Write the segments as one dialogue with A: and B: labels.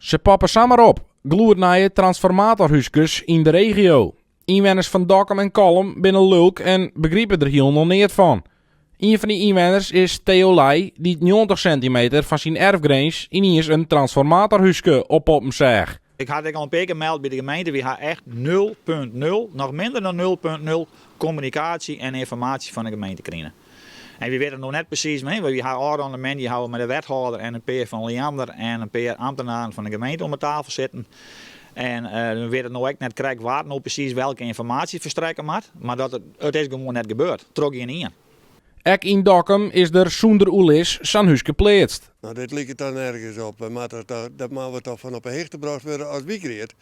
A: Se poppe samar op, gloednije transformatorhúskes yn de regio. Ynwenners fan Dokkum en Kollum binne lulk en begripe der hielendal neat fan. Ien fan dy ynwenners is Theo Ley, dy't 90 sintimeter fan syn erfgrins yniens in transformatorhúske oppoppen seach.
B: Ik ha it ek al in pear kear meld by de gemeente, wy ha echt nul punt nul, noch minder dan nul punt nul, kommunikaasje en ynformaasje fan de gemeente krigen. En wy witte no net presys, wy ha ôfrûne moandei hawwe we mei de wethâlder en in pear fan Liander en in pear ambtenaren fan de gemeente om 'e tafel sitten. En we witte no ek net krekt wa't no presys welke ynformaasje ferstrekke moat, mar dat it, it is gewoan net gebeurd, troch gjin ien.
A: Ek yn Dokkum is der sûnder oerlis sa'n húske pleatst.
C: No, dit liket dan nergens op. Wy moatte toch, dat moatte we toch fan op 'e hichte brocht wurde as wykried.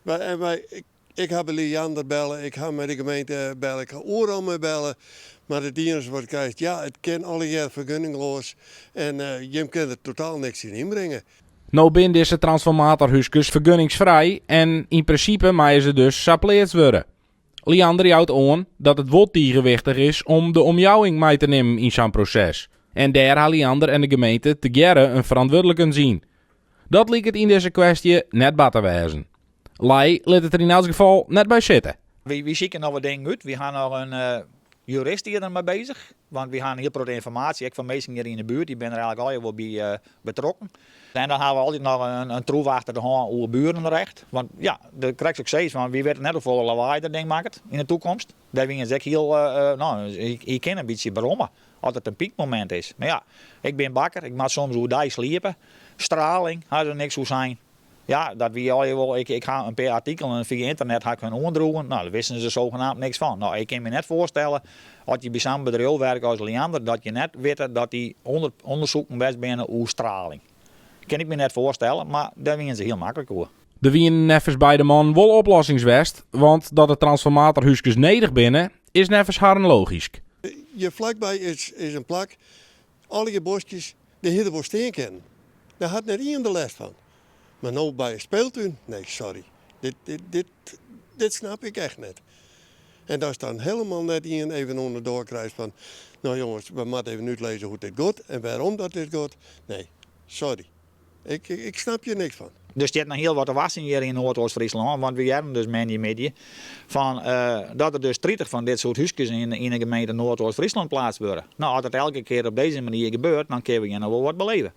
C: Wy, en wy, ik ha by Liander belle, ik ha mei de gemeente belle, ik ha oeral mei belle. Mar it iennichste wat krijst, ja, it kin allegear fergunningloas en jim kinne der totaal niks yn ynbringe.
A: No binne dizze transformatorhúskes fergunningsfrij en yn prinsipe meie se dus sa pleatst wurde. Liander jout oan dat it wol tige wichtich is om de omjouwing mei te nimmen yn sa'n proses. En dêr ha Liander en de gemeente tegearre in ferantwurdlikens yn. Dat liket yn dizze kwestje net bard te wêzen. Ley lit it der yn elts gefal net by sitte.
B: Wy sykje noch wat dingen út. Wy ha noch in jurist hjir der mei bezich. Want wy ha in hiel protte ynformaasje, ek fan minsken hjir yn de buert, dy binne der eigentlik allegear wol by betrokken. En dan ha we altyd noch in troef achter de hân oer burenrecht. Want ja, de krekt sukses, want wy witte net hoefolle lawaai dat ding makket yn de toekomst. Dêr wiene se ek hiel, no, hy kin in bytsje beromme as it in pykmomint is. Mar ja, ik bin bakker, ik moat soms oerdei sliepe. Straling, ha se niks oer sein. Ja, dat wie allegear wol, ik ha in pear artikelen fia ynternet ha ik hun oandroegen, no, dêr wisten se zogenaamd niks fan. No, ik kin my net foarstelle, as je by sa'n bedriuw werke as Liander, dat je net witte dat dy ûndersoeken west binne oer straling. Kin ik my net foarstelle, mar dêr wiene se hiel maklik oer.
A: Der wiene neffens beide mannen wol oplossings west, want dat de transformatorhúskes nedich binne, is neffens harren logysk.
C: Hjir flakby is in plak, allegear boskjes, dêr hie der wol stean kinnen. Dêr hat net ien der lêst fan. Mar no by in speeltún? Nee, sorry. Dit, dit, dit, dit snap ik echt net. En datst dan helemaal net ien even oan de doar krijst fan, no jonges, we moatte even útlizze hoe't dit giet en wêrom dat dit giet. Nee, sorry. Ik, ik snap hjir niks fan.
B: Der stiet noch hiel wat te wachtsjen hjir yn Noardoost-Fryslân, want we hearden dus moandeimiddei fan dat der dus 30 fan dit soart húskes yn de gemeente Noardoost-Fryslân pleatst wurde. No, as dat elke kear op dizze manier gebeurt, dan kinne we hjir noch wol wat beleve.